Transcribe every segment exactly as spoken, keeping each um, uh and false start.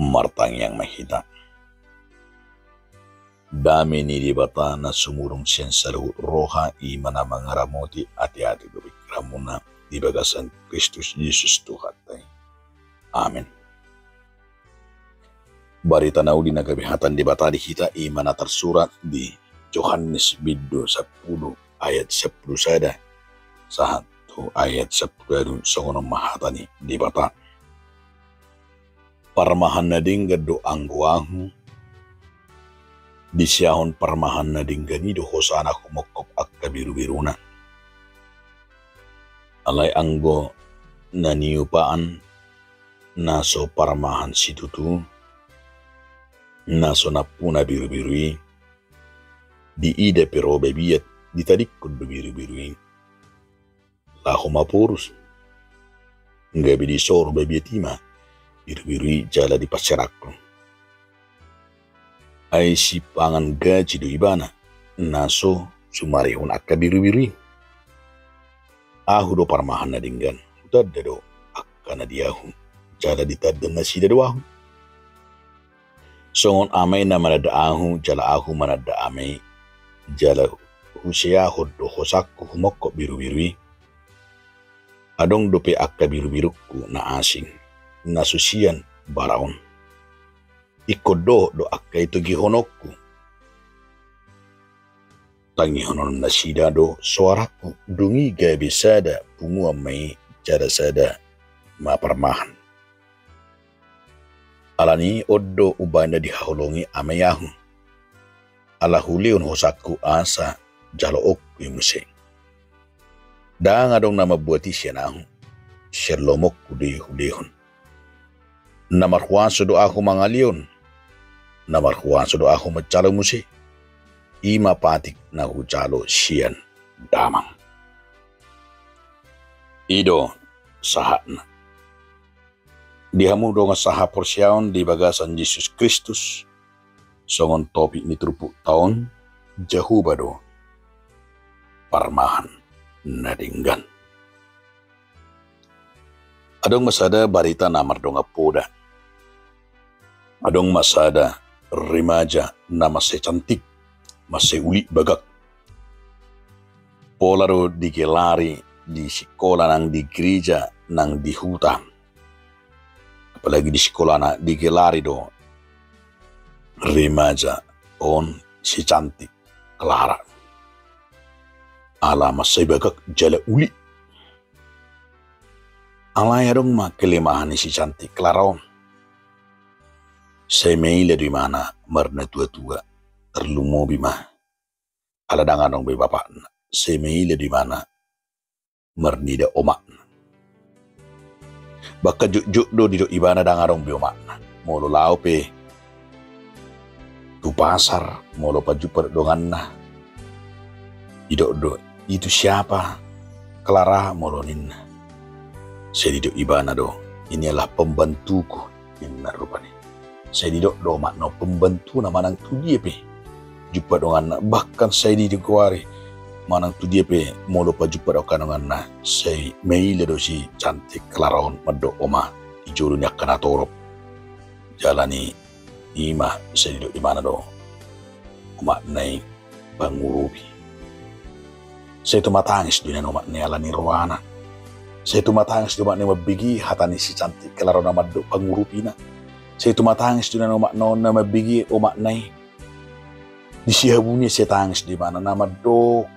Martangiang ma hita. Dame ni Debata na sumurung sian saluhut roha, i ma na mangaramoti ateate dohot pingkiranmuna di bagasan Kristus Jesus Tuhanta i. Amen. Barita na uli na gabe hata ni Debata di hita i ma na tarsurat di Johannes bindu sampulu ayat sampulu sada sahat tu ayat sampulu ualu. Songon on ma hata ni Debata. Parmahan na denggan do anggo ahu, disiahon parmahan na denggan i do hosana humongkop angka birubiruna. Alai anggo na niupaan na so parmahan situtu, na so nampuna birubiru i, diida pe ro babiat, ditadingkon do birubiru i. Laho maporus. Gabe disoro babiat i ma birubiru i jala dipaserangkon. Ai sipangan gaji do ibana, na so sumarihon angka birubiru i. Ahu do parmahan na denggan, hutanda do angka na di ahu, jala ditanda nasida do ahu. Songon Ama i na mananda ahu, jala ahu mananda Ama i, jala huseahon do hosangku humongkop birubiru i. Adong dope angka birubirungku na asing, na so sian bara on. Ingkon dohot do angka i togihononku. Tangihononnasida do soarangku, dung i gabe sada punguan ma i, jala sada ma parmahan. Alani on do umbahen na dihaholongi Ama i ahu, ala hulehon hosangku asa jaloonku i muse. Ndang adong na mambuat i sian ahu, sian lomoku do i hulehon. Na marhuaso do ahu mangalehon, na marhuaso do ahu manjalo muse. I ma patik na hujalo sian Damang. I do sahatna. Di hamu dongan sahaporseaon di bagasan Jesus Kristus, songon topik ni turpukta on, Jahowa do parmahan na denggan. Adong ma sada barita na mardongan poda. Adong ma sada remaja na mansai cantik, mansai uli bagak. Pola do digelari di sikola nang di gereja nang di huta. Apalagi di sikolana digelari do remaja on si cantik Clara. Ala mansai bagak jala uli. Alai adong ma kelemahan ni si cantik Clara on. Sai maila do ibana marnatuatua, tarlumobi ma ala ndang adong be bapakna. Sai maila do ibana marnida omakna. Bahkan jotjot do didok ibana ndang adong be omakna. Molo laho pe tu pasar, molo pajumpang dohot donganna, didok do, "Itu siapa, Clara?" molo ninna. Sai didok ibana do, "Ini adalah pembantuku," ninna rupani. Sai didok do omakna on pembantuna manang tu dia pe jumpang donganna, bahkan sai di, di goari manang tu dia pe molo pajumpang dohot donganna, sai maila do si cantik Clara on mandok oma di jolo ni angka natorop. Jala ni i ma sai didok ibana do omakna i pangurupi. Sai tumatangis do nian omakna i ala ni rohana. Sai tumatangis do omakna i mambege hata ni si cantik Clara on na mandok pangurupina. Sai tumatangis do nian omakna on na mambege omakna i. Di sihabungi sai tangis do ibana na mandok.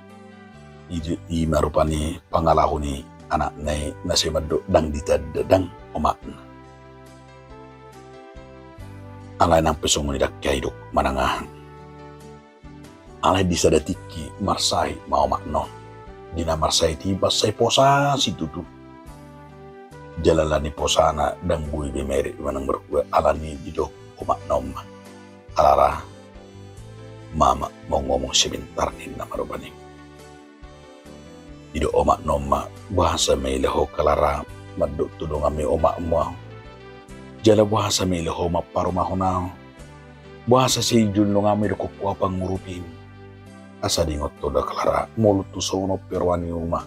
I, i ma rupani pangalaho ni anakna i na sai mandok ndang ditanda ndang omakna. Alai nang pe songon i ndang hea didok manang aha. Alai di sada tingki marsahit ma omakna on. Di na marsahit i mansai posa situtu. Jala ala ni posana ndang boi be maeret manang marhua, ala ni didok omakna on ma, "Clara, Mama mau ngomong sebentar," ninna ma rupani. Didok omakna on ma, "Boasa maila ho, Clara, mandok tu donganmi omakmu ahu? Jala boasa maila ho mamparumahon ahu? Boasa sai jolo donganmi do ho ahu pangurupim?" Asa diingot ho da, Clara, molo tung songon on pe roha ni oma,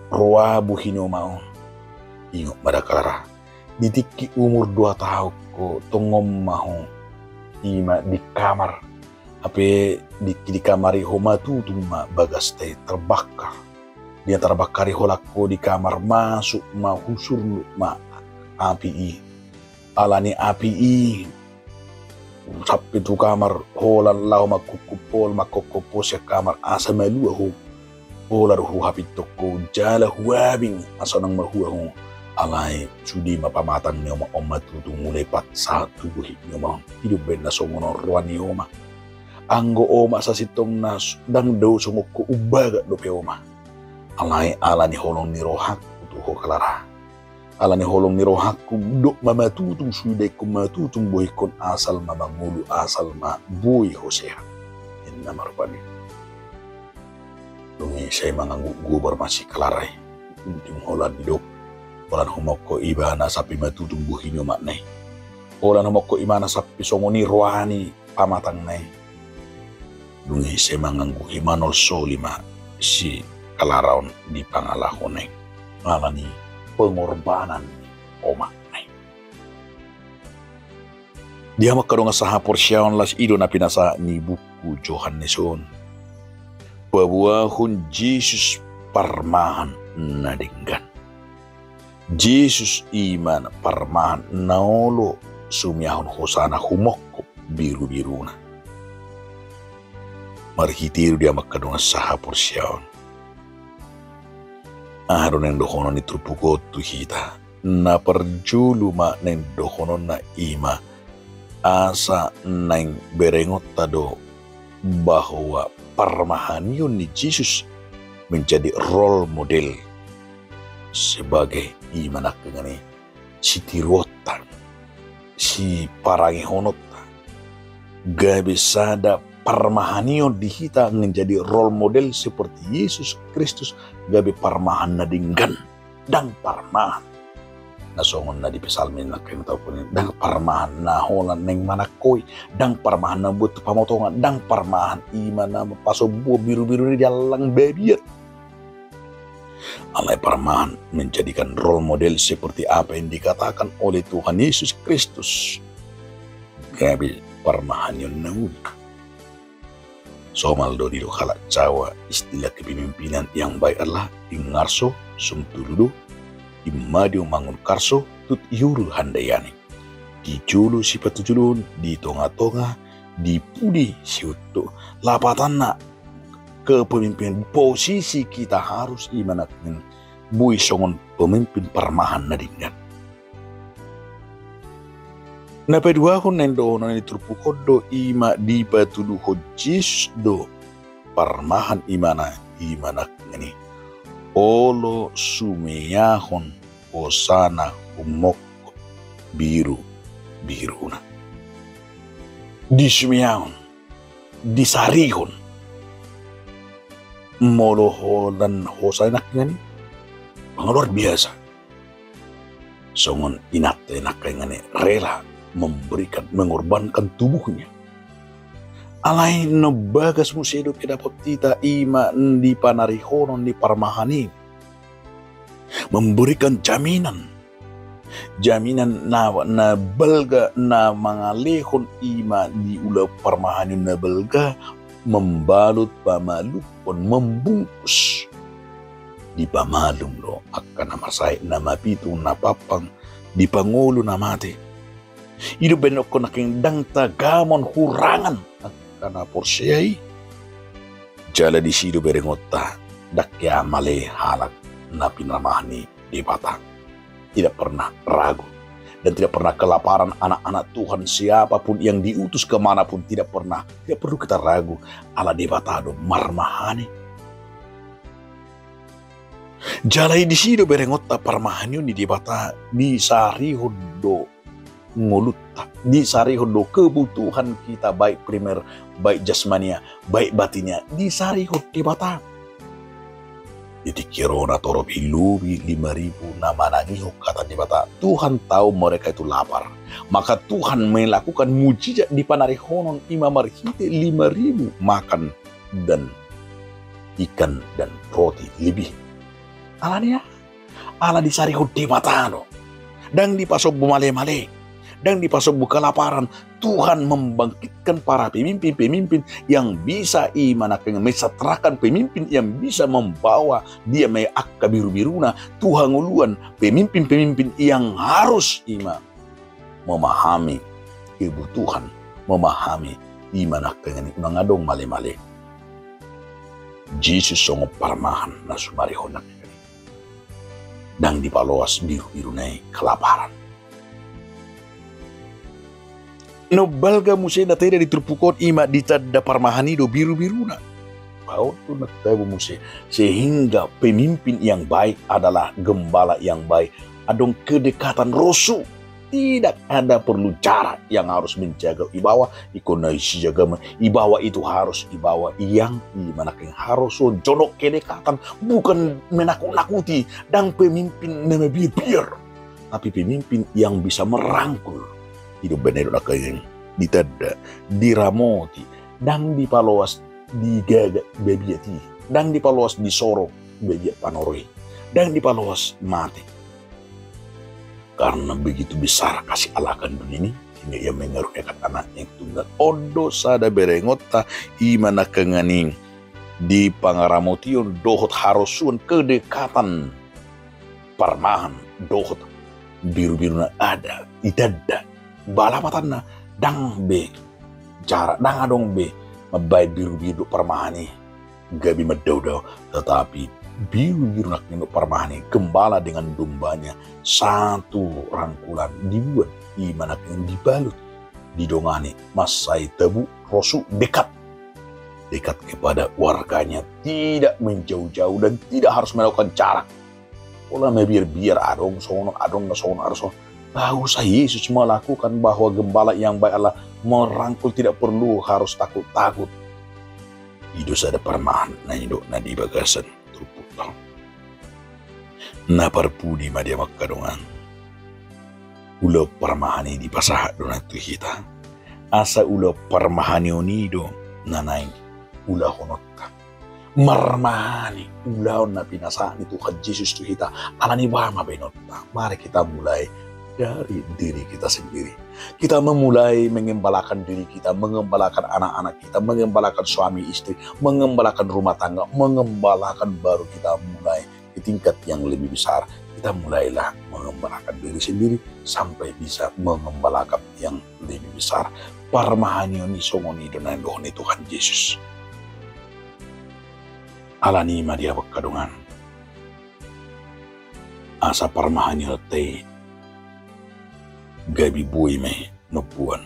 roha bohi ni oma on, ingot ma da, Clara, Di tingki umur dua taon ho, tongon ma ho, i ma di kamar. Hape di, di kamar i ho matutung ma bagasta i, tarbakar. Di na tarbakar i holan ho di kamar, masuk ma, husurluk ma api i. Alani api i sampe tu kamar, holan laho mangkopkop ho, mangkopkop ho sian kamar asa malua ho. Pola do huhapinton ho jala huabing asa unang malua ho. Alai sude ma pamatang ni omak on matutung, mulai pat sahat tu bohit ni omak on. I do umbahen na songon on roha ni omak. Anggo omak sasintongna s-, ndang dao songon ho, umbagat dope omak. Alai alani holong ni rohangku tu ho, Klara. Alani holong ni rohangku, dok ma matutung, sude ingkon matutung bohingkon, asal ma mangolu, asal ma boi ho sehat. Ninna ma rupani. Dung i sai mangangguk gobar ma si Klara i. Dung holan didok, holan humongkop ibana sampe matutung bohi ni omakna i. Holan humongkop ibana sampe songon i roha ni pamatangna i. Dung i sai mangangguk, i manolsoli ma si Klara on di pangalahona i, alani pengorbanan ni omakna i. Di hamu angka dongan sahaporseaon, las i do na pinasahat ni buku Johannes on. Paboahon Jesus parmahan na denggan. Jesus i ma parmahan na olo sumeahon hosana humongkop birubiruna. Marhite i do, di hamu angka dongan sahaporseaon, aha do naeng dohonon ni turpuk on tu hita? Na parjolo ma naeng dohononna i ma asa naeng berengonta do bahwa parmahanion ni Jesus menjadi role model sebagai, i ma nangkiningan i, sitiruonta, siparangehononta. Gabe sada parmahanion di hita, menjadi role model seperti Yesus Kristus, gabe parmahan na denggan, ndang parmahan na songon na di Psalmen nangkin tahu pun, ndang parmahan na holan naeng manangkoi, ndang parmahan na mambuat pamotongan, ndang parmahan i ma na pasombuon birubiru ni diallang babiat. Alai parmahan menjadikan role model seperti apa yang dikatakan oleh Tuhan Yesus Kristus. Gabe parmahanion na uli. Somal do didok halak Jawa istilah kepemimpinan yang baik adalah: Ingarso sung tuludo, immadio mangun karso, tut iuru handayani. Di jolo sipatujoloon, di tongatonga, di pudi siunto. Lapatanna, kepemimpinan, posisi kita harus i ma nangkin boi songon pemimpin parmahan na denggan. Na paduahon naeng dohonon ni turpuk on do i ma dipatuduhon Jesus do parmahan imana, i ma nangkin i olo sumeahon hosana humongkop birubiruna. Disumeahon, disarihon. Molo holan hosa nangkiningan i, luar biasa. Songon inanta nangkiningan i rela memberikan, mengorbankan tubuhnya. Alai na bagas muse dope dapot hita i ma di panarihonon ni parmahan i. Memberikan jaminan. Jaminan na, na balga, na mangalehon i ma di ulaon parmahanion na balga, membalut, pamalumhon, membungkus. Dipamalum do angka na marsahit, na mapitung, na pampang, dipangolu na mate. I do umbahen nangkin ndang tagamon hurangan angka na porsea i. Jala disi do berengonta, ndang hea male halak na pinarmahan ni Debata. Tidak pernah ragu. Dan tidak pernah kelaparan anak-anak Tuhan, siapa pun yang diutus ke mana pun, tidak pernah, tidak perlu kita ragu. Ala Debata do marmahani. Jala i disi do berengonta parmahanion ni Debata, disarihon do ngolunta, disarihon do kebutuhan kita, baik primer, baik jasmania, baik batinia, disarihon Debata. Di tingki roha na torop i lobi lima ribu na manangihon hata ni Debata. Tuhan tahu mereka itu lapar. Maka Tuhan melakukan mujizat di panarihonon i ma marhite lima ribu makan dan ikan dan roti lebih. Alani aha? Ala disarihon Debata do. Ndang dipasombu male-male, ndang dipasombu kelaparan. Tuhan membangkitkan para pemimpin-pemimpin yang bisa, i ma nangkin, mensejahterakan pemimpin yang bisa membawa dia ma angka biru-biruna tu hangoluan, pemimpin-pemimpin yang harus, i ma, memahami kebutuhan, memahami, i ma nangkin, unang adong male-male. Jesus songon parmahan na sumarihon nangkin. Ndang dipaloas biru-biruna i kelaparan. Na umbalga muse na taida di turpuk on, i ma ditanda parmahan i do biru-biruna. Baoa do na tabo muse, sehingga pemimpin yang baik adalah gembala yang baik. Adong kedekatan, rosu. Tidak ada perlu jarak yang harus menjaga, ibawa ingkon na sijaga ma, ibawa itu harus, ibawa yang, i ma nangkin, harus jonok kedekatan, bukan menakut-nakuti. Ndang pemimpin na mabiar-biar, tapi pemimpin yang bisa merangkul. I do umbahen na i do nangkin ditanda, diramoti, ndang dipaloas digagat babiat i, ndang dipaloas disorong babiat panoro i, ndang dipaloas mate. Karena begitu besar kasih Allah akan dunia ini, sehingga Ia mengaruniakan Anaknya yang tunggal. On do sada berengonta, i ma nangkin i, di pangaramotion dohot harosuon, kedekatan parmahan dohot biru-biruna ada ditanda. Ba lapatanna, ndang be jarak, ndang adong be mambahen biru-biru dohot parmahan i gabe mandao-dao, tetapi biru-biru nangkin dohot parmahan i, gembala dengan dombanya, satu rangkulan dibuat, i ma nangkin dibalut, didongani, mansai tabo, rosu, dekat. Dekat kepada warganya, tidak menjauh-jauh dan tidak harus melakukan jarak. Pola mabiar-biar, adong songon on, adong na songon on, adong songon on. Tahu sa Yesus melakukan bahwa gembala yang baik adalah merangkul, tidak perlu harus takut-takut. I do sada parmahan na nidok na di bagasan turpukta on. Na parpudi ma di hamu angka dongan. Ulaon parmahan i dipasahat do na tu hita. Asa ulaon parmahanion i do na naeng ulahononta. Marmahani ulaon na pinasahat ni Tuhan Jesus tu hita, ala ni boha ma baenonta. Mari kita mulai dari diri kita sendiri. Kita memulai mengembalakan diri kita, mengembalakan anak-anak kita, mengembalakan suami istri, mengembalakan rumah tangga, mengembalakan, baru kita mulai di tingkat yang lebih besar. Kita mulailah mengembalakan diri sendiri sampai bisa mengembalakan yang lebih besar. Parmahanion i songon i do na nidok ni Tuhan Jesus. Ala ni i ma di hamu angka dongan. Asa parmahanion i gabe boi ma i nompuan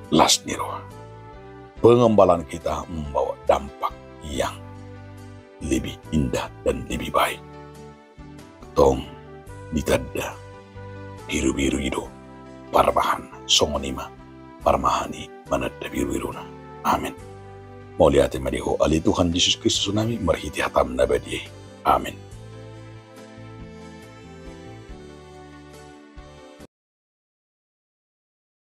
las ni roha. Pengembalaan kita membawa dampak yang lebih indah dan lebih baik. Tong ditanda birubiru i do parmahan, songon i ma parmahan i mananda birubiruna. Amen. Mauliate ma di Ho ale Tuhan Jesus Kristus nami, marhite hataM na badia i. Amen.